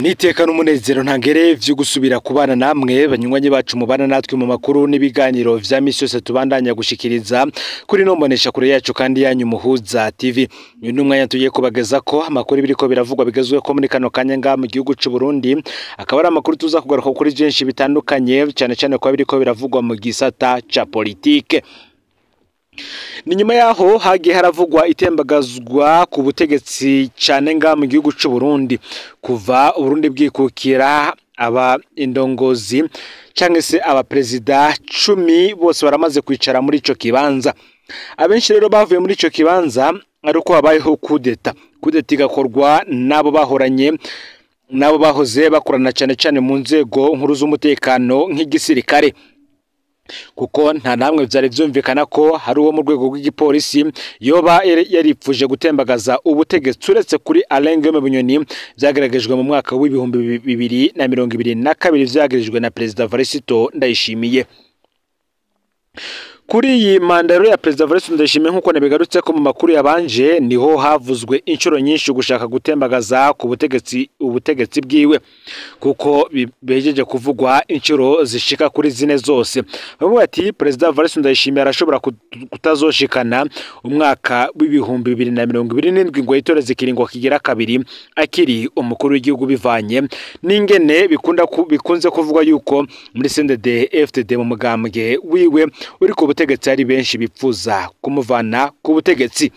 Niteka n'umunezero ntangere vyo gusubira kubana namwe banywanyi bacu mubana natwe mu makuru n'ibiganiro vya misi yose tubandanya gushikiriza kuri no mbonesha kure yacu kandi yanyu Muhuza TV. Uyu ni umwanya tugiye kubageza ko amakuru biriko biravugwa bigezwe ko muri kano kanya nga mu gihugu c'u Burundi, akaba ari amakuru tuza kugaruka kuri byinshi bitandukanye, cyane cyane kwa biriko biravugwa mu gisata ca politike. Ni nyuma yaho hagiye haravugwa itembagazwa ku butegetsi cyane nga mu gihugu c'u Burundi kuva Uburundi bwikukira. Aba indongozi cyangwa se aba prezida 10 bose baramaze kwicara muri ico kibanza. Abenshi rero bavuye muri ico kibanza ari uko habayeho kudeta. Kudeta igakorwa nabo bahoranye, nabo bahoze bakorana cyane cyane mu nzego nkuru z'umutekano nk'igisirikare, kuko nta namwe vyari vyumvikana ko hari uwo mu rwego rw'igipolisi yoba yaripfuje gutembagaza ubutegetsi uretse kuri Alain Guillaume Bunyoni, vyagaragajwe mu mwaka w'2022 vyagaragajwe na Perezida Evariste Ndayishimiye. Kuri iyi manda ya Perezida Evariste Ndayishimiye, nkuko nabigarutse ko mu makuru yabanje, niho havuzwe inshuro nyinshi gushaka gutembagaza ku butegetsi ubutegetsi bwiwe, kuko bejeje kuvugwa inshuro zishika kuri zine zose. Bavuga ati Perezida Evariste Ndayishimiye arashobora kutazoshikana umwaka w'2027 ngo yitoreze ikiringo kigira kabiri akiri umukuru w'igihugu, bivanye n'ingene bikunze kuvugwa yuko muri CNDD FDD mu mugambwe wiwe uri ku butegetsi ari benshi bipfuza kumuvana ku butegetsi.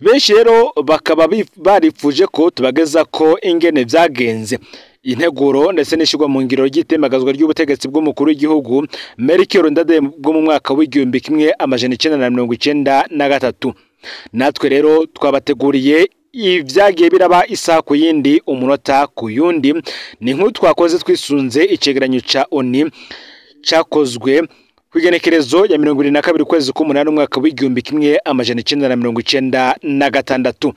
Benshi rero bakaba baripfuje ko tubageza ko ingene vyagenze, integuro ndetse n'ishirwa mu ngiro ry'itemagazwa ry'ubutegetsi bw'umukuru w'igihugu Melchior Ndadaye bwo mu mwaka w'1993. Natwe rero twabateguriye ivyagiye biraba isaha ku yindi, umunota ku yundi. Ni nkuru twakoze twisunze icegeranyo ca ONU cakozwe kwigenekerezo ya 22 kwezi k'umunani umwaka w'1996.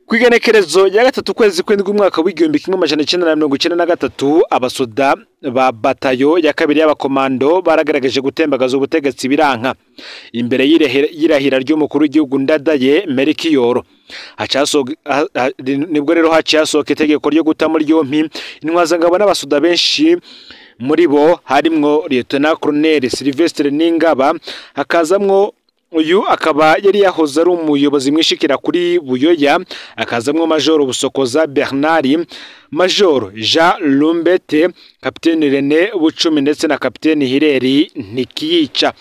Kwigenekerezo ya 3 kwezi kw'indwi umwaka w'1993, abasoda ba batayo ya kabiri y'abakomando baragaragaje gutembagaza ubutegetsi biranka imbere y'irahira ry'umukuru w'igihugu Ndadaye Melchior. Nibwo rero haciye hasohoka itegeko ryo guta muri yompi intwazangabo n'abasoda benshi, muri bo harimwo Lieutenant Colonel Sylvestre Ningaba, hakazamwo uyu akaba yari yahoze ari umuyobozi mwishikira kuri Buyoya, akazamwo Major Busokoza Bernard, Major Jean Lumbete, Capitaine René Bucumi ndetse na Capitaine Hireri Ntikiyica.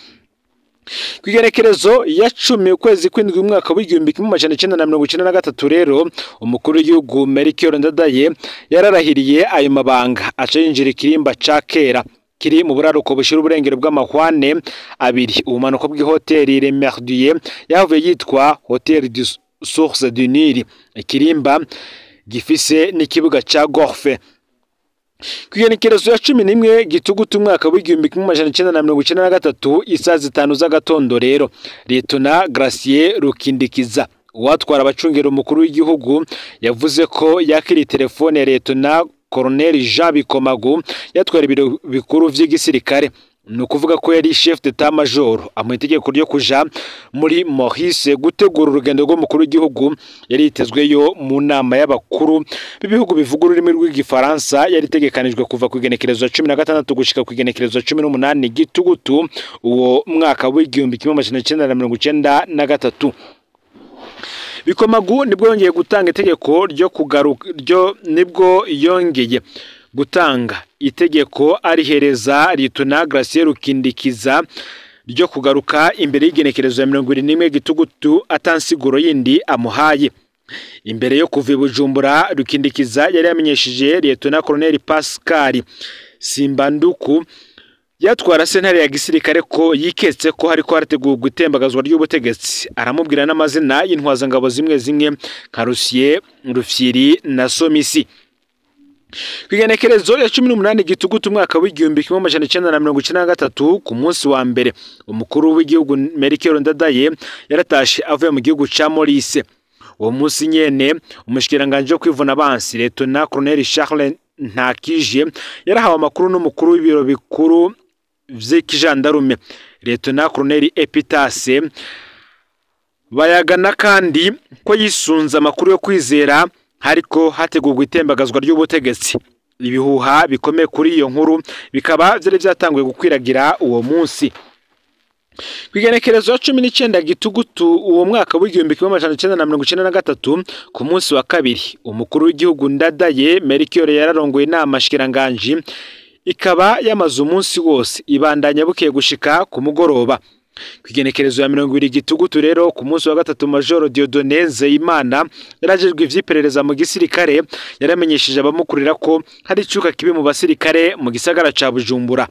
Kwigenekerezo ya 10 ukwezi kw'indwi umwaka w'1993 rero umukuru w'igihugu Melchior Ndadaye yararahiriye ayo mabanga, aca yinjira ikirimba ca kera kiri mu buraruko bushira uburengero bw'amahwane abiri, ubumanuko bw'ihoteli Le Merdier yavuye yitwa Hotel du Source du Nil, ikirimba gifise n'ikibuga ca golf. Kwigenekerezo ya 11 gitugutu umwaka w'1993 isaha 5 z'agatondo rero Lieutenant Gracier Rukindikiza uwatwara abacungera umukuru w'igihugu yavuze ko yakiriye telefone ya Lieutenant Colonel Jean Bikomagu yatwara ibiro bikuru vy'igisirikare, ni ukuvuga ko yari chef d'état major, amuha itegeko ryo kuja muri Maurice gutegura urugendo rw'umukuru w'igihugu yari yitezweyo mu nama y'abakuru b'ibihugu bivuga ururimi rw'igifaransa yari itegekanijwe kuva ku igenekerezo 16 gushika ku igenekerezo 18 gitugutu uwo mwaka w'1993. Bikomagu nibwo yongeye gutanga itegeko ryo kugaruka ryo nibwo yongeye gutanga itegeko arihereza Lieutenant Gracier Rukindikiza ryo kugaruka imbere y'igenekerezo ya 21 gitugutu atansiguro yindi amuhaye. Imbere yo kuva i Bujumbura, Rukindikiza yari yamenyesheje Lieutenant Colonel Pascal Simbanduku yatwara sentare ya gisirikare ko yiketse ko hariko harategurwa itembagazwa ry'ubutegetsi, aramubwira n'amazina y'intwazangabo zimwe zimwe nka Rusier, Rufyiri na Somisi. Kwigenekerezo ya 18 gitugutu umwaka w'1993 ku munsi wa mbere umukuru w'igihugu Melchior Ndadaye yaratashe avuye mu gihugu ca Maurice. Uwo munsi nyene umushikiranganje wo kwivuna abansi Lieutenant Colonel Charles Ntakije yarahawe amakuru n'umukuru w'ibiro bikuru vy'ikijandarume Lieutenant Colonel Epitase Bayagana, kandi ko yisunze amakuru yo kwizera Hariko hategurwa itembagazwa ry'ubutegetsi. Ibihuha bikomeye kuri iyo nkuru bikaba vyari vyatanguye gukwiragira uwo munsi. Kw'igenekerezo ya 19 Gitugutu uwo mwaka w'1993, ku munsi wa kabiri, umukuru w'igihugu Ndadaye Melchior yararongoye inama shikiranganji, ikaba yamaze umunsi wose, ibandanya bukeye gushika ku mugoroba. Kw'igenekerezo ya 20 Gitugutu rero, ku munsi wa gatatu, Majoro Dieudonné Nzeyimana yarajejwe ivyiperereza mu gisirikare yaramenyesheje abamukurira ko hari icuka kibi mu basirikare mu gisagara ca Bujumbura.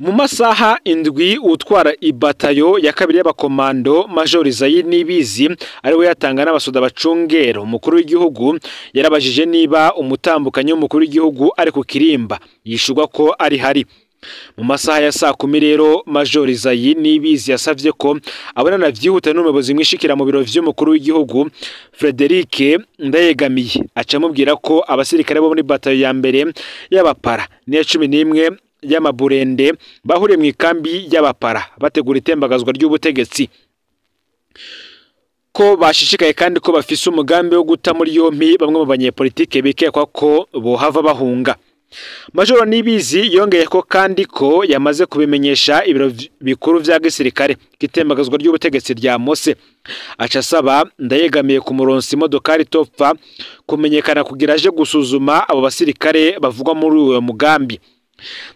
Mu masaha 7, utwara ibatayo ya kabiri y'abakomando, Major Isayi Nibizi, ariwe yatanga n'abasoda bacungera umukuru w'igihugu, yarabajije niba umutambukanyi w'umukuru w'igihugu ari ku kirimba, yishurwa ko ari hari. Mu masaha ya saa 10 rero, Major Isayi Nibizi yasavye ko abonana vyihuta n'umuyobozi mwishikira mu biro vy'umukuru w'igihugu Frederic Ndayegamiye, aca amubwira ko abasirikare bo muri batayo ya mbere y'abapara n'iya 11 y'amaburende bahuriye mu ikambi y'abapara bategura itembagazwa ry'ubutegetsi, ko bashishikaye kandi ko bafise umugambi wo guta muri yompi bamwe mu banyepolitike bikekwa ko bohava bahunga. Majoro Nibizi yongeye ko kandi ko yamaze kubimenyesha ibiro bikuru vya gisirikare kitembagazwa ry'ubutegetsi rya Mose, aca asaba Ndayegamiye kumuronsa imodokari topfa kumenyekana kugira aje gusuzuma abo basirikare bavugwa muri uwo mugambi.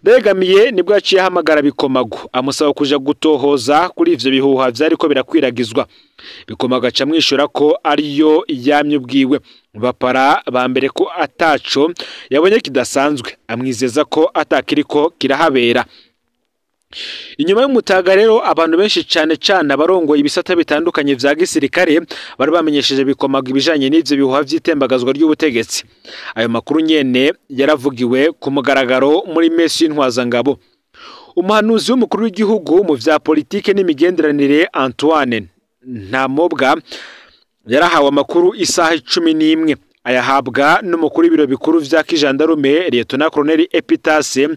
Ndayegamiye nibwo yaciye ahamagara Bikomagu amusaba kuja gutohoza kuri ivyo bihuha vyariko birakwiragizwa. Bikomagu aca amwishura ko ariyo yamye ubwiwe bapara ba mbere, ko ataco yabonye kidasanzwe, amwizeza ko atakiriko kirahabera. Inyuma y'umutaga rero, abantu benshi, cane cane abarongoye ibisata bitandukanye vya gisirikare, bari bamenyesheje Bikomagu ibijanye n'ivyo bihuha vy'itembagazwa ry'ubutegetsi. Ayo makuru nyene yaravugiwe ku mugaragaro muri mesi y'intwazangabo. Umuhanuzi w'umukuru w'igihugu mu vya politike n'imigenderanire, Antoine Ntamobwa, yarahawe amakuru isaha 11, ayahabwa n'umukuru w'ibiro bikuru vya kijandarume, Lieutenant Colonel Epitase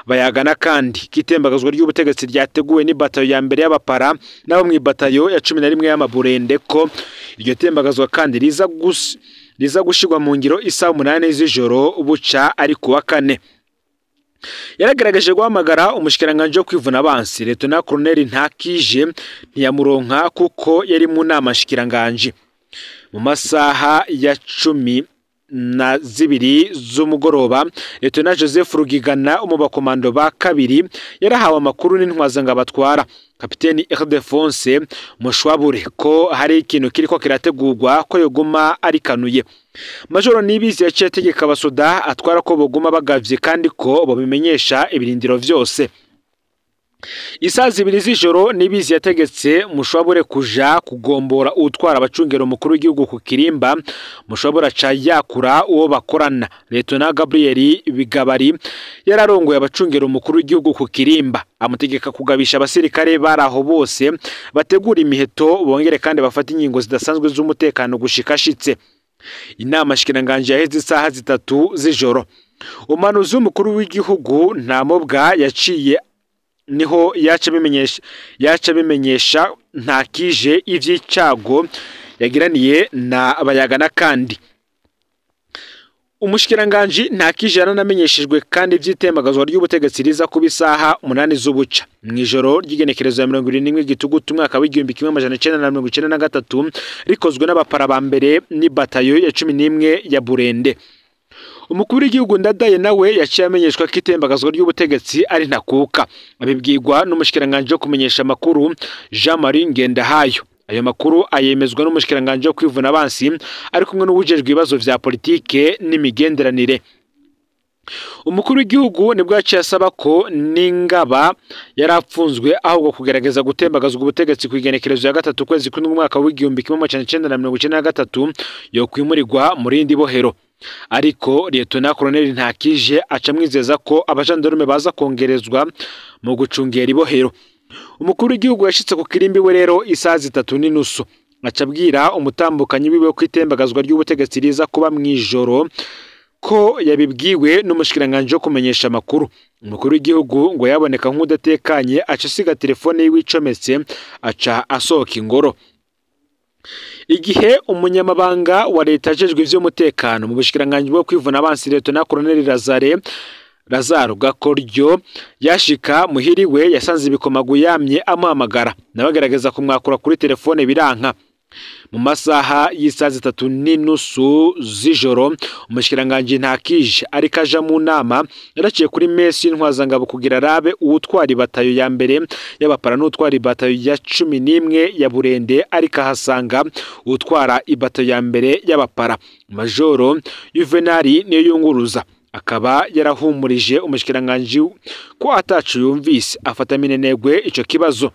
Bayagana, kandi kitembagazwa ry'ubutegetsi ryateguwe n'ibatayo ya mbere y'abapara n'abo mu ibatayo ya 11 y'amaburende, ko iryo tembagazwa kandi riza gushirwa mu ngiro isaha 8 z'ijoro buca ari kuwa kane. Yaragaragaje guhamagara umushikiranganje wo kwivuna abansi, Lieutenant Colonel Ntakije, ntiyamuronka kuko yari mu nama nshikiranganje. Mu masaha ya 12 z'umugoroba, Lieutenant Joseph Rugigana wo mu bakomando ba kabiri yarahawe amakuru n'intwazangabo atwara, Kapiteni Ildefonse Mushwabure, ko hari ikintu kiriko kirategurwa, ko yoguma arikanuye. Majoro Nibizi yaciye ategeka abasoda atwara ko boguma bagavye kandi ko bobimenyesha ibirindiro vyose. Isaha 2 z'ijoro, Nibizi yategetse Mushwabure kuja kugombora utwara abacungera umukuru w'igihugu ku kirimba. Mushwabure aca yakura uwo bakorana, Lieutenant Gabriel Bigabari, yararongoye abacungera umukuru w'igihugu ku kirimba, amutegeka kugabisha abasirikare bari aho bose bategura imiheto, bongere kandi bafate ingingo zidasanzwe z'umutekano gushika ashitse. Inama shikiranganje yaheze isaha 3 z'ijoro. Umuhanuzi w'umukuru w'igihugu Ntamobwa yaciye niho yaca bimenyesha Ntakije ivy'icago yagiraniye na Bayagana. Kandi umushikiranganji Ntakije yaranamenyeshejwe kandi ivy'itembagazwa ry'ubutegetsi riza kuba isaha 8 z'ubuca mw'ijoro ry'igenekerezo ya 71 Gitugutu umwaka w'1993, rikozwe n'abapara ba mbere n'ibatayo ya 11 ya Burende. Umukuru w'igihugu Ndadaye nawe yaciye amenyeshwa ko itembagazwa ry'ubutegetsi ari ntakuka, abibwirwa n'umushikiranganje wo kumenyesha amakuru, Jean Marie Ngendahayo. Ayo makuru ayemezwa n'umushikiranganje wo kwivuna abansi ari kumwe n'uwujejwe ibibazo vya politike n'imigenderanire. Umukuru w'igihugu nibwo yaciye asaba ko n'ingaba yarapfunzwe ahubwo kugerageza gutembagazwa ubutegetsi ku igenekerezo ya 3 kwezi kw'indwi umwaka w'1993 yokwimurirwa mu rindi bohero, ariko Lieutenant Colonel Ntakije aca amwizeza ko abajandarume baza kongerezwa mu gucungera ibohero. Umukuru w'igihugu yashitse ku kirimbi we rero isaha 3:30, aca abwira umutambukanyi wiwe ko itembagazwa ry'ubutegetsi riza kuba mw'ijoro, ko yabibwiwe n'umushikiranganje wo kumenyesha amakuru. Umukuru w'igihugu ngo yaboneka nk'udatekanye, aca asiga telefone yiwe icometse, aca asohoka ingoro. Igihe umunyamabanga wa leta ajejwe ivy'umutekano mu bushikiranganji bwo kwivuna abansi Leta Colonel Lazaro Gakoryo yashika muhiriwe, yasanze Bikomagu yamye amuhamagara, nawe agerageza kumwakura kuri telefone biranka. Mu masaha y'isaha 3:30 z'ijoro, umushikiranganji Ntakije ariko aja mu nama yaraciye kuri mesi y'intwazangabo kugira arabe uwutwara ibatayo ya mbere y'abapara n'utwara ibatayo ya 11 ya Burende, ariko ahasanga uwutwara ibatayo ya mbere y'abapara Majoro Juvenali niyo yunguruza, akaba yarahumurije umushikiranganji ko atacu yumvise, afata minenegwe ico kibazo.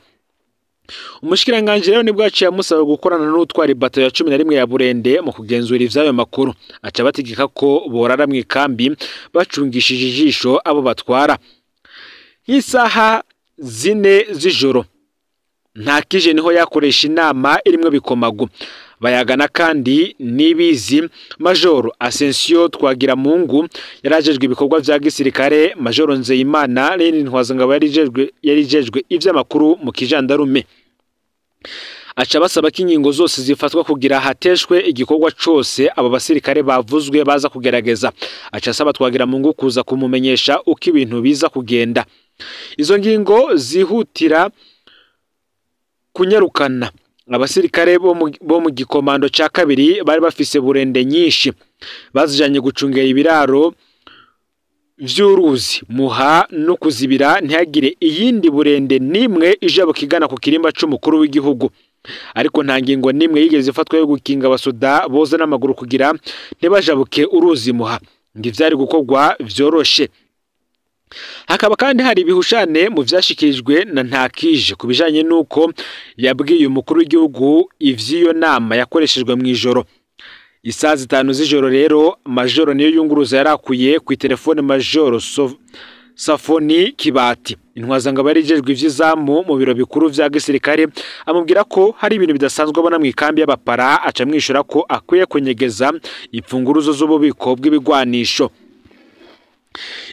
Umushikiranganji rero nibwo yaciye amusaba gukorana n'utwara ibato ya 11 ya Burende mu kugenzura ivyayo makuru, aca bategeka ko borara mu ikambi bacungishije ijisho abo batwara. Nk'isaha 4 z'ijoro Ntakije niho yakoresha inama irimwo Bikomagu, bayagana kandi Nibizi, Majoro Asensio Twagiramungu yarajejwe ibikorwa vya gisirikare, Majoro Nzeyimana Leni Ntwazangabo yarijejwe ivy'amakuru mu kijandarume. Aca basaba ko ingingo zose zifatwa kugira hateshwe igikorwa cose abo basirikare bavuzwe baza kugerageza. Aca asaba Twagiramungu kuza kumumenyesha uko ibintu biza kugenda. Izo ngingo zihutira kunyarukana abasirikare bo mu gikomando ca kabiri bari bafise burende nyinshi, bazijanye gucungera ibiraro vy'uruzi Muha no kuzibira ntihagire iyindi burende nimwe ijabo kigana ku kirimba c'umukuru w'igihugu. Ariko nta ngingo nimwe yigeze ifatwa yo gukinga abasoda boza n'amaguru kugira ntibajabuke uruzi Muha, ngo ivyari gukorwa vyoroshe. Hakaba kandi hari ibihushane mu vyashikirijwe na Ntakije ku bijanye n'uko yabwiye umukuru w'igihugu ivy'iyo nama yakoreshejwe mw'ijoro. Isaha 5 z'ijoro rero Majoro niyo yunguruza yarakuye ku telefone Majoro Safoni Kibati, intwazangabo yarijejwe ivy'izamu mu biro bikuru vya gisirikare, amubwira ko hari ibintu bidasanzwe abona mu ikambi y'abapara, aca amwishura ko akwiye kunyegeza imfunguruzo z'ububiko bw'ibigwanisho.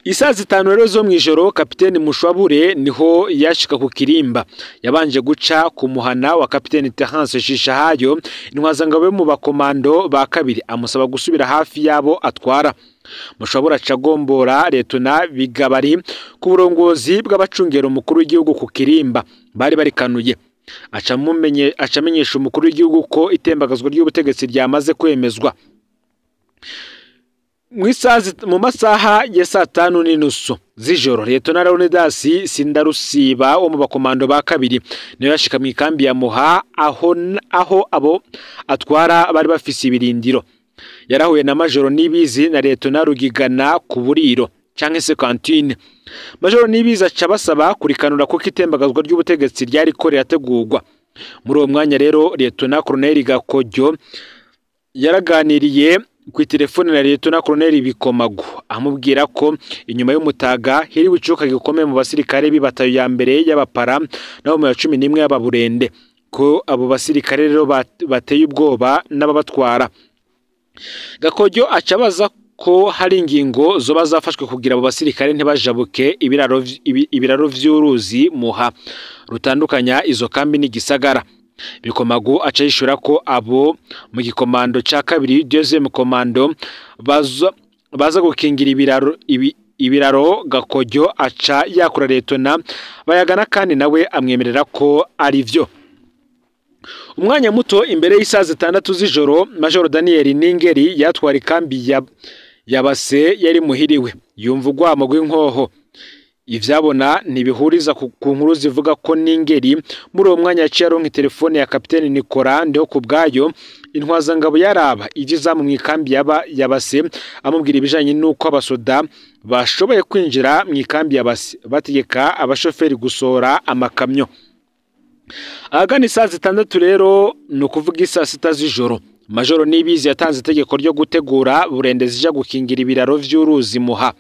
Isaha 5 rero zo mw'ijoro Kapiteni Mushwabure niho yashika ku kirimba, yabanje guca ku muhana wa Kapiteni Terence Shishahayo, intwazangabo yo mu bakomando ba kabiri, amusaba gusubira hafi yabo atwara. Mushwabure aca agombora Letona Bigabari ku burongozi bw'abacungera umukuru w'igihugu ku kirimba bari barikanuye, aca amenyesha umukuru w'igihugu ko itembagazwa ry'ubutegetsi ryamaze kwemezwa. Mu masaha ya 5:30 z'ijoro Leta Leonidas Sindarusiba wo mu bakomando ba kabiri niyo yashika mu ikambi ya Muha aho abo atwara bari bafise ibirindiro. Yarahuye na Majoro Nibizi na Leta Rugigana ku buriro canke se cantine. Majoro Nibizi aca basaba kurikanura ko itembagazwa ry'ubutegetsi ryari ko rirategurwa. Muri uwo mwanya rero Leta Colonel Gakoryo yaraganiriye ku telefone na Leta Colonel Bikomagu, amubwira ko inyuma y'umutaga hiriwe icuka gikomeye mu basirikare b'ibatayo ya mbere y'abapara nabo mu ya 11 y'ababurende, ko abo basirikare rero bateye ubwoba n'ababatwara. Gakoryo acabaza ko hari ingingo zoba zafashwe kugira abo basirikare ntibajabuke ibiraro vy'uruzi Muha rutandukanya izo kambi n'igisagara. Bikomagu aca yishura ko abo mu gikomando ca kabiri deuxième commando baza gukingira ibiraro. Gakoryo aca yakura Letona bayagana kandi nawe amwemerera ko ari vyo. Umwanya muto imbere y'isaha 6 z'ijoro Majoro Daniel Ningeri yatwara ikambi ya Base yari muhiriwe, yumva urwamo rw'inkoho. Ivyabona ntibihuriza ku nkuru zivuga ko Ningeri muri uwo mwanya yaciye aronka telefone ya Kapiteni Nicolas Ndiho kubwayo, intwazangabo yaraba ivy'izamu mu ikambi ya Base, amubwira ibijanye n'uko abasoda bashoboye kwinjira mu ikambi ya Base bategeka abashoferi gusohora amakamyo. Ahagana isaha 6 rero, ni ukuvuga isaa 6 z'ijoro, Majoro Nibizi yatanze itegeko ryo gutegura burende zija gukingira ibiraro vy'uruzi Muha.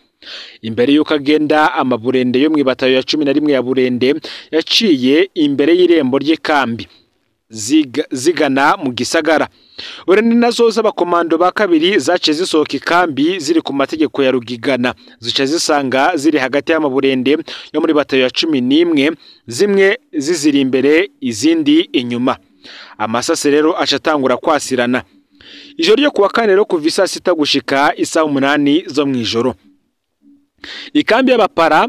Imbere y'uko agenda, amaburende yo mw'ibatayo ya 11 ya Burende yaciye imbere y'irembo ry'ikambi zigana mu gisagara. Burende nazo z'abakomando ba kabiri zaciye zisohoka ikambi ziri ku mategeko ya Rugigana, zica zisanga ziri hagati y'amaburende yo muri batayo ya 11, zimwe ziziri imbere izindi inyuma. Amasase rero acatangura kwasirana. Ijoro ryo kuwa kane rero kuva isaa 6 gushika isaa 8 zo mw'ijoro, ikambi y'abapara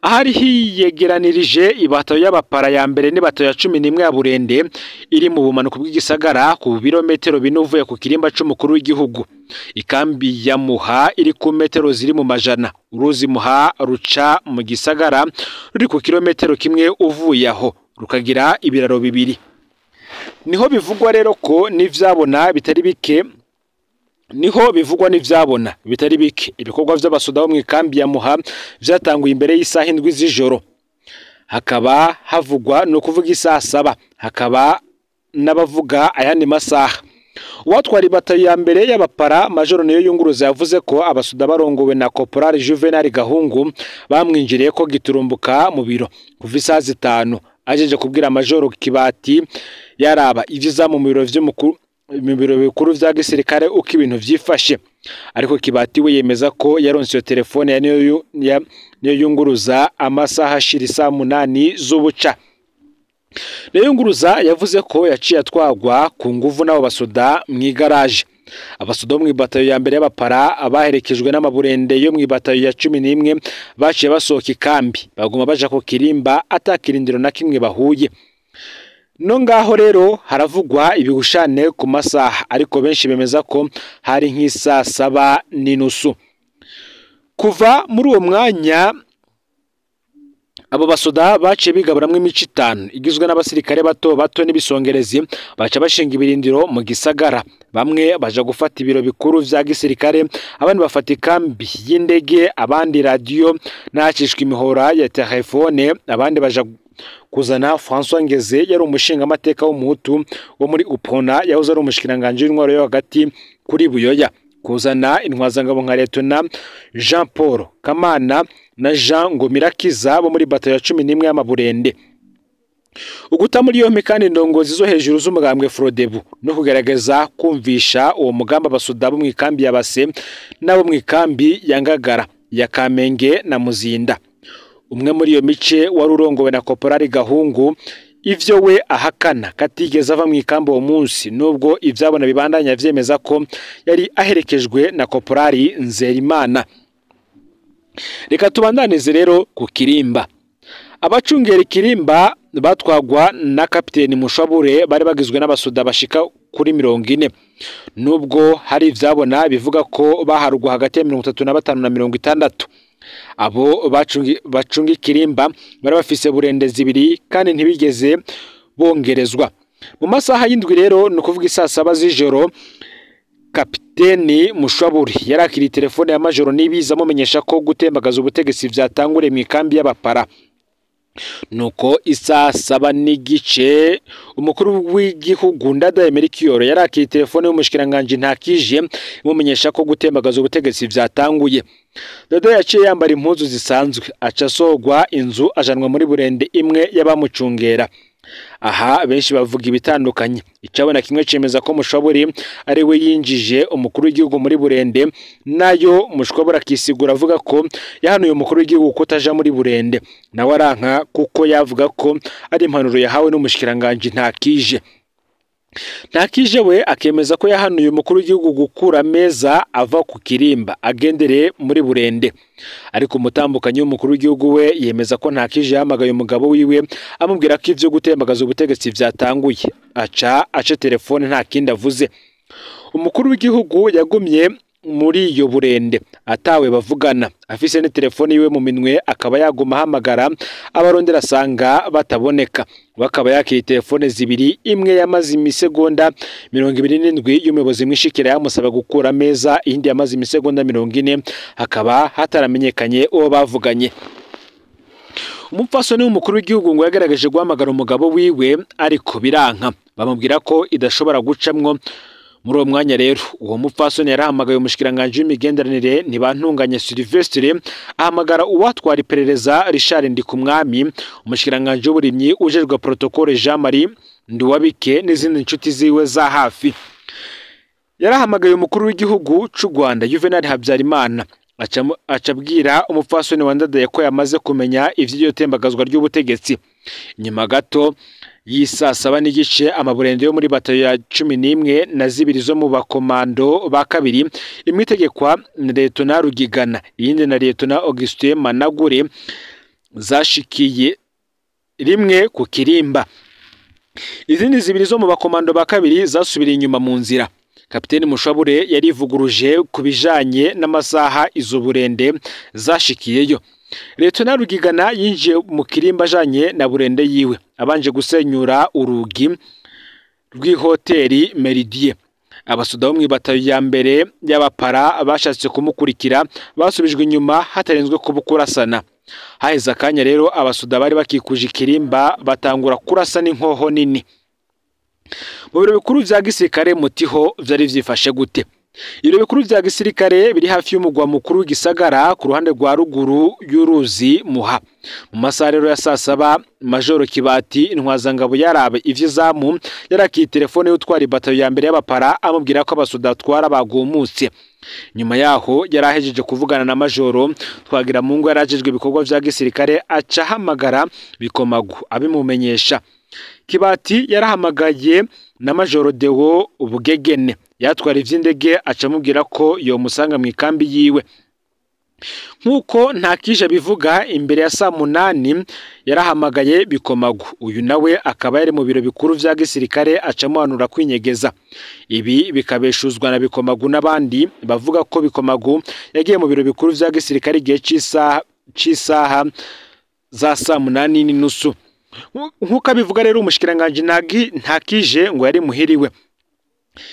ahari hiyegeranirije ibatayo y'abapara ya mbere n'ibatayo ya 11 ya Burende iri mu bumanuko bw'igisagara ku birometero 4 uvuye ku kirimba c'umukuru w'igihugu. Ikambi ya Muha iri ku metero ziri mu majana. Uruzi Muha ruca mu gisagara ruri ku kilometero 1 uvuye aho, rukagira ibiraro 2. Niho bivugwa rero ko n'ivyabona bitari bike, niho bivugwa n'ivyabona bitari bike. Ibikorwa vy'abasoda bo mu ikambi ya Muha vyatanguye imbere y'isaha 7 z'ijoro, hakaba havugwa no kuvuga isaha 7, hakaba n'abavuga ayandi masaha. Uwatwara ibatayo ya mbere y'abapara Majoro Niyo Yunguruza yavuze ko abasoda barongowe na Corporal Juvenal Gahungu bamwinjiriye ko giturumbuka mu biro kuva isaha 5, ajeje kubwira Majoro Kibati yaraba ivyiza mu biro vy'umukuru mu biro bikuru vya gisirikare uko ibintu vyifashe. Ariko Kibati we yemeza ko yaronse iyo telefone ya Niyo Yunguruza amasaha ashira isaa 8 z'ubuca. Niyo Yunguruza yavuze ko yaciye atwagwa ku nguvu n'abo basoda mw'igaraje. Abasoda bo mw'ibatayo ya mbere y'abapara abaherekejwe n'amaburende yo mw'ibatayo ya 11 baciye basohoka ikambi baguma baja ku kirimba atakirindiro na kimwe bahuye. No ngaho rero haravugwa ibigushane ku masaha, ariko benshi bemeza ko hari nk'isaa 7:15. Kuva muri uwo mwanya abo basoda baciye bigaburamwo imico 5 igizwe n'abasirikare bato bato n'ibisongerezi, baca bashinga ibirindiro mu gisagara. Bamwe baja gufata ibiro bikuru vya gisirikare, abandi bafata ikambi y'indege, abandi radio n'ahacishwa imihora ya telefone, abandi baja kuzana François Ngeze yari umushinga amateka w'umuhutu wo muri Upona, yahoze ari umushikiranganje w'intwaro yo hagati kuri Buyoya, kuzana intwazangabo nka Letona Jean Paul Kamana na Jean Ngomirakiza bo muri batayo ya 11 y'amaburende. Uguta muri yompi kandi indongozi zo hejuru z'umugambwe Frodebu no kugerageza kumvisha uwo mugamba abasoda bo mw'ikambi ya Base nabo mw'ikambi ya Ngagara ya Kamenge na Muzinda. Umwe muri iyo mice wari urongowe na Corporal Gahungu, ivyo we ahakana katigeze ava mw'ikambi uwo munsi, nubwo ivyabona bibandanya vyemeza ko yari aherekejwe na Corporal Nzerimana. Reka tubandanize rero ku kirimba. Abacungera ikirimba batwagwa na Kapiteni Mushabure bari bagizwe n'abasoda bashika kuri 40, nubwo hari ivyabona bivuga ko baharugwa hagati ya 35 na 60. Abo bacunga ikirimba bari bafise burende 2 kandi ntibigeze bongerezwa. Mu masaha y'indwi rero, ni ukuvuga isaa 7 z'ijoro, Kapiteni Mushaburi yarakiriye telefone ya Majoro Nibiza amumenyesha ko gutembagaza ubutegetsi vyatanguriye mu ikambi y'abapara. Nuko isaa 7:15 umukuru w'igihugu Ndadaye Melchior yarakiriye telefone y'umushikiranganje Ntakije imumenyesha ko gutembagaza ubutegetsi vyatanguye. Ndadaye yaciye yambara impuzu zisanzwe aca asogwa inzu ajanwa muri burende imwe y'abamucungera. Aha benshi bavuga ibitandukanye. Icabona kimwe cemeza ko Mushaburi ari we yinjije umukuru w'igihugu muri burende, nayo Mushwaburi akisigura avuga ko yahanuye umukuru w'igihugu kutaja muri burende, nawe aranka kuko yavuga ko ari impanuro yahawe n'umushikiranganje Ntakije. Ntakije we akemeza ko yahanuye umukuru w'igihugu gukura meza ava ku kirimba agendere muri burende. Ariko umutambukanyi w'umukuru w'igihugu we yemeza ko Ntakije yahamagaye umugabo wiwe amubwira ko ivyo gutembagaza ubutegetsi vyatanguye, aca telefone nta kindi avuze. Umukuru w'igihugu yagumye muri iyo burende atawe bavugana, afise ni telefone yiwe mu minwe, akaba yaguma ahamagara abarondera asanga bataboneka. Bakaba yakiriye telefone 2, imwe yamaze imisegonda 27 y'umuyobozi mwishikira yamusaba gukura meza, iyindi yamaze imisegonda 40, hakaba hataramenyekanye uwo bavuganye. Umupfasoni w'umukuru w'igihugu ngo yagaragaje guhamagara umugabo wiwe ariko biranka, bamubwira ko idashobora gucamwo. Muri uwo mwanya rero uwo mupfasoni yarahamagaye umushikiranganje w'imigenderanire Ntibantunganye Sylvestre, ahamagara uwatwara iperereza Richard Ndikumwami, umushikiranganje w'uburimyi ujejwe protocole Jean Marie Nduwabike n'izindi nshuti ziwe za hafi. Yarahamagaye umukuru w'igihugu c'u Rwanda Juvenal Habyarimana, acabwira umupfasoni wa Ndadaye ko yamaze kumenya ivy'iryo tembagazwa ry'ubutegetsi. Nyuma gato y'isa 7:15 amaburende yo muri batayo ya 11 na zibiri zo mu bakomando ba kabiri, imwe itegekwa na Liyetona Rugigana iyindi na Liyetona Augustin Managure, zashikiye rimwe ku kirimba. Izindi zibiri zo mu bakomando ba kabiri zasubiriye inyuma mu nzira. Kapiteni Mushabure yarivuguruje ku bijanye n'amasaha izo burende zashikiyeyo. Liyetona Rugigana yinjiye mu kirimba ajanye na burende yiwe, abanje gusenyura urugi rw'ihoteli Meridie. Abasoda bo mw'ibatayo ya mbere y'abapara bashatse kumukurikira basubijwe inyuma hatarenzwe kubukurasana. Haheze akanya rero abasoda bari bakikuje ikirimba batangura kurasa n'inkoho nini. Mu biro bikuru vya gisirikare mutiho vyari vyifashe gute? Ibiro bikuru vya gisirikare biri hafi y'umugwa mukuru w'igisagara ku ruhande rwa ruguru y'uruzi Muha. Mu masaha rero ya saa 7, Majoro Kibati intwazangabo yarabe ivy'izamu yarakiye telefone y'utwara ibatayo ya mbere y'abapara amubwira ko abasoda atwara bagumutse. Nyuma yaho yarahejeje kuvugana na Majoro Twagiramungu yarajejwe ibikorwa vya gisirikare aca ahamagara Bikomagu abimumenyesha. Kibati yarahamagaye na Majoro Deo Ubugegene yatwara ivy'indege aca amubwira ko yomusanga mu ikambi yiwe. Nkuko Ntakije bivuga, imbere ya saa 8 yarahamagaye Bikomagu, uyu nawe akaba yari mu biro bikuru vya gisirikare aca amuhanura kwinyegeza. Ibi bikabeshuzwa na Bikomagu n'abandi bavuga ko Bikomagu yagiye mu biro bikuru vya gisirikare igihe c'isaha za saa 8:30. Nkuko abivuga rero umushikiranganje Ntakije ngo yari muhiriwe.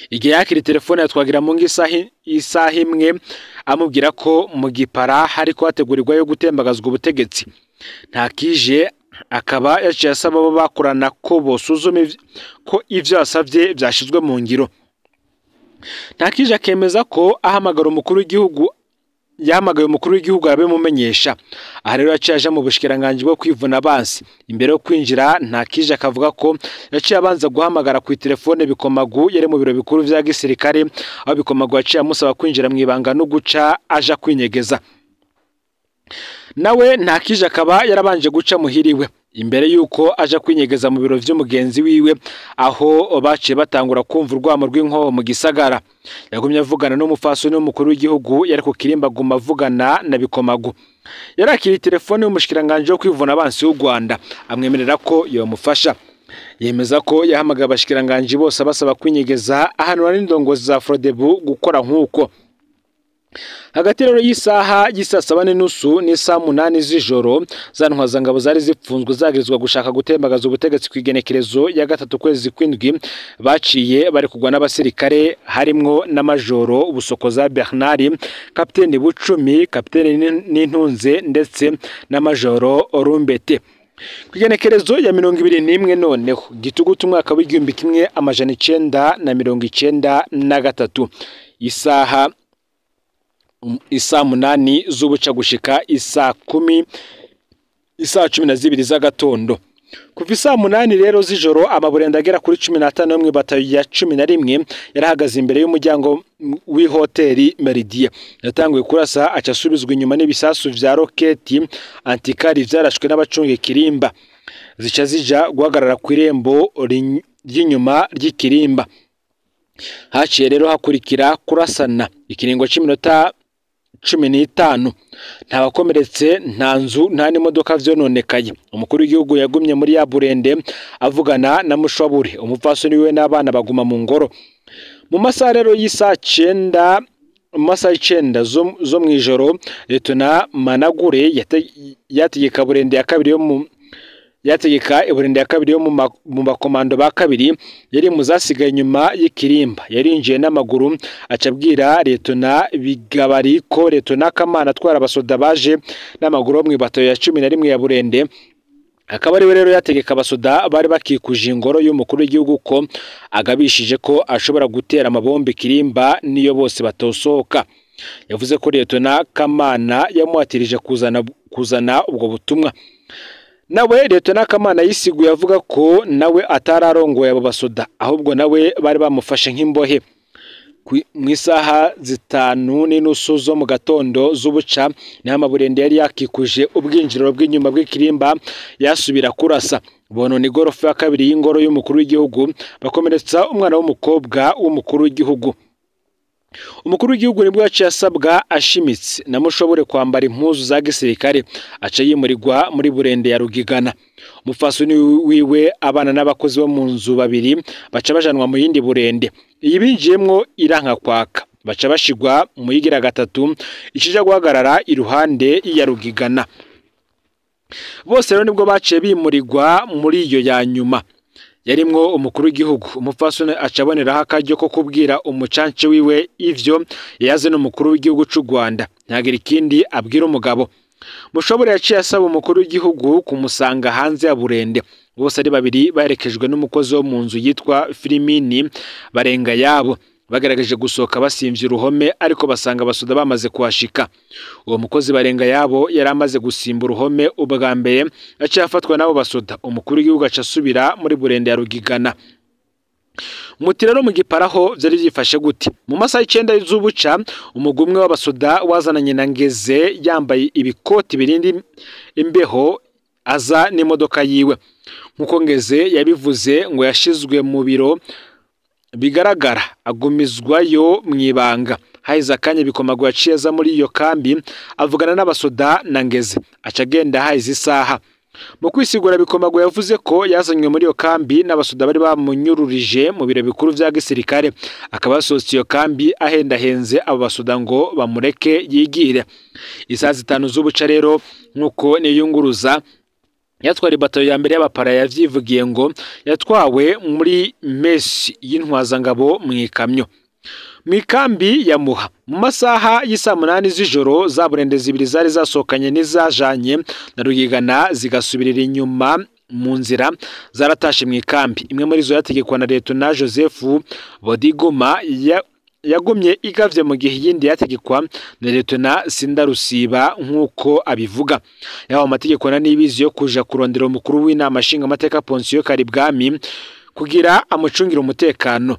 Igihe yakira telefone ya Twagiramungu isaha imwe amubwira ko mu gipara hariko hategurirwa yo gutembagazwa ubutegetsi. Ntakije akaba yaciye asaba abo bakorana ko bosuzuma ko ivyo yasavye vyashizwe mu ngiro. Ntakije akemeza ko ahamagara umukuru w'igihugu yahamagaye umukuru w'igihugu arabimumenyesha. Aha rero yaciye aja mu bushikiranganje bwo kwivuna abansi. Imbere yo kwinjira Ntakije akavuga ko yaciye abanza guhamagara ku telefone Bikomagu yari mu biro bikuru vya gisirikare, aho Bikomagu yaciye amusaba kwinjira mu ibanga no guca aja kwinyegeza. Nawe Ntakije akaba yarabanje guca muhiriwe imbere yuko aja kwinyegeza mu biro vy'umugenzi wiwe, aho baciye batangura kumva urwamo rw'inkoho mu gisagara. Yagumye avugana n'umufasoni w'umukuru w'igihugu yari ku kirimba aguma avugana na Bikomagu. Yarakiriye telefone y'umushikiranganje wo kwivuna abansi w'u Rwanda amwemerera ko yomufasha. Yemeza ko yahamagaye abashikiranganje bose abasaba kwinyegeza, ahanura n'indongozi za Frodebu gukora nk'uko. Hagati rero y'isaha y'isa 7:30 n'isa 8 z'ijoro, za ntwazangabo zari zipfunzwe zagirizwa gushaka gutembagaza ubutegetsi kw'igenekerezo ya 3 kwezi kw'indwi baciye bari kugwa n'abasirikare harimwo na Majoro Busokoza Bernard, Kapiteni Bucumi, Kapiteni Nintunze ndetse na Majoro Rumbete. Kw'igenekerezo ya 21 noneho gitugutu umwaka w'1993 isaha isa 8 z'ubuca gushika isa 10 isa 12 z'agatondo. Kuva isa 8 rero z'ijoro amaburende agera kuri 15 yo mw'ibatayo ya 11 yarahagaze imbere y'umuryango w'ihoteli Meridie. Yatanguye kurasa aca asubizwa inyuma n'ibisasu vya roketi antikari vyarashwe n'abacunga ikirimba, zica zija guhagarara ku irembo ry'inyuma ry'ikirimba. Haciye rero hakurikira kurasana ikiringo c'iminota 15. Nta bakomeretse, nta nzu, nta n'imodoka vyononekaye. Umukuru w'igihugu yagumye muri ya burende avugana na Mushabure, umupfasoni wiwe n'abana baguma mu ngoro. Mu masaha rero y'isa 9, mu masaha 9 zo mw'ijoro, Liyetona Managure yategeka burende ya kabiri yo mu yategeka iburende ya kabiri yo mu bakomando ba kabiri yari muzasigaye inyuma y'ikirimba. Yarinjiye n'amaguru aca abwira Liyetona Bigabari ko Liyetona Kamana atwara abasoda baje n'amaguru bo mw'ibatayo ya 11 ya burende, akaba ariwe rero yategeka abasoda bari bakikuje ingoro y'umukuru w'igihugu ko agabishije ko ashobora gutera amabombe ikirimba niyo bose batosohoka. Yavuze ko Liyetona Kamana yamuhatirije kuzana ubwo butumwa. Nawe Liyetona Kamana yisiguye avuga ko nawe atararongoye abo basoda, ahubwo nawe bari bamufashe nk'imbohe. Mu isaha 5:15 zo mu gatondo z'ubuca niho amaburende yari yakikuje ubwinjiriro bw'inyuma bw'ikirimba yasubira kurasa, bonona igorofa ya kabiri y'ingoro y'umukuru w'igihugu, bakomeretsa umwana w'umukobwa w'umukuru w'igihugu. Umukuru w'igihugu nibwo yaciye asabwa ashimitse na Mushobore kwambara impuzu za gisirikare, aca yimurirwa muri burende ya Rugigana. Umupfasoni wiwe, abana n'abakozi bo mu nzu babiri baca bajanwa mu yindi burende. Iyi binjiyemwo iranka kwaka, baca bashigwa mu yigira gatatu ikija guhagarara iruhande ya Rugigana. Bose rero nibwo baciye bimurirwa muri iyo ya nyuma yarimwo umukuru w'igihugu. Umupfasoni aca aboneraho akaryo ko kubwira umucanci wiwe ivyo yaze n'umukuru w'igihugu c'u Rwanda, ntagira ikindi abwira umugabo. Mushobore yaciye asaba umukuru w'igihugu kumusanga hanze ya burende. Bose ari babiri baherekejwe n'umukozi wo mu nzu yitwa Filimini barenga yabo. Bagerageje gusohoka basimvye uruhome, ariko basanga abasoda bamaze kuhashika. Uwo mukozi barenga yabo yari amaze gusimba uruhome ubwa mbere, aciye afatwa n'abo basoda. Umukuru w'igihugu aca asubira muri burende ya Rugigana. Muti rero mu Giparaho vyari vyifashe gute? Mu masaha 9 z'ubuca, umugwi umwe w'abasoda wazananye na Ngeze yambaye ibikoti birinda imbeho aza n'imodoka yiwe. Nkuko Ngeze yabivuze, ngo yashizwe mu biro bigaragara agumizwayo mw'ibanga. Haheze akanya Bikomagu yaciye aza muri iyo kambi avugana n'abasoda na Ngeze, aca agenda haheze isaha. Mu kwisigura, Bikomagu yavuze ko yazanywe muri iyo kambi n'abasoda bari bamunyururije mu biro bikuru vya gisirikare, akaba yasohotse iyo kambi ahendahenze abo basoda ngo bamureke yigire. Isaha 5 z'ubuca rero, nk'uko niyunguruza yatwara ibatayo ya mbere y'abapara yavyivugiye, ngo yatwawe muri mesi y'intwazangabo mw'ikamyo mw'ikambi ya Muha. Mu masaha y'isaa 8 z'ijoro, za burende zibiri zari zasohokanye n'izajanye na Rugigana zigasubirira inyuma mu nzira zaratashe mw'ikambi. Imwe muri zo yategekwa na Leta Joseph Bodiguma yagumye igavye, mu gihe iyindi yategekwa na Leta Sindarusiba nk'uko abivuga. Yahawe amategeko na Nibizi yo kuja kurondera umukuru w'inama nshingamateka Ponsiyo Karibwami kugira amucungire umutekano.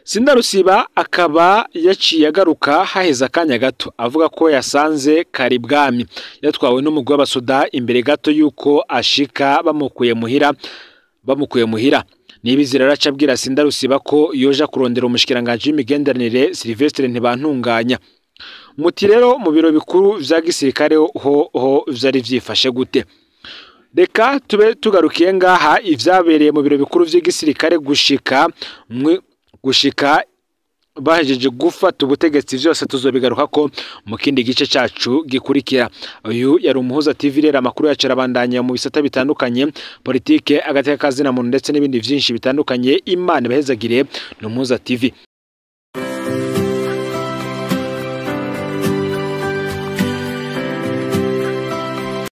Sindarusiba akaba yaciye agaruka haheze akanya gato avuga ko yasanze Karibwami yatwawe n'umugwi w'abasoda imbere gato yuko ashika bamukuye muhira. Nibizi rero aca abwira Sindarusiba ko yoja kurondera umushikiranganji w'imigenderanire Sylvestre Ntibantunganya. Muti rero mu biro bikuru vya gisirikare ho vyari vyifashe gute? Reka tube tugarukiye ngaha ivyabereye mu biro bikuru vy'igisirikare gushika bahejeje gufata ubutegetsi, vyose tuzobigaruka ko mu kindi gice cacu gikurikira. Uyu yari Umuhuza TV. Rero amakuru yacu arabandanya mu bisata bitandukanye, politike, agateka kazina muntu ndetse n'ibindi vyinshi bitandukanye. Imana ibahezagire. Ni Umuhuza TV.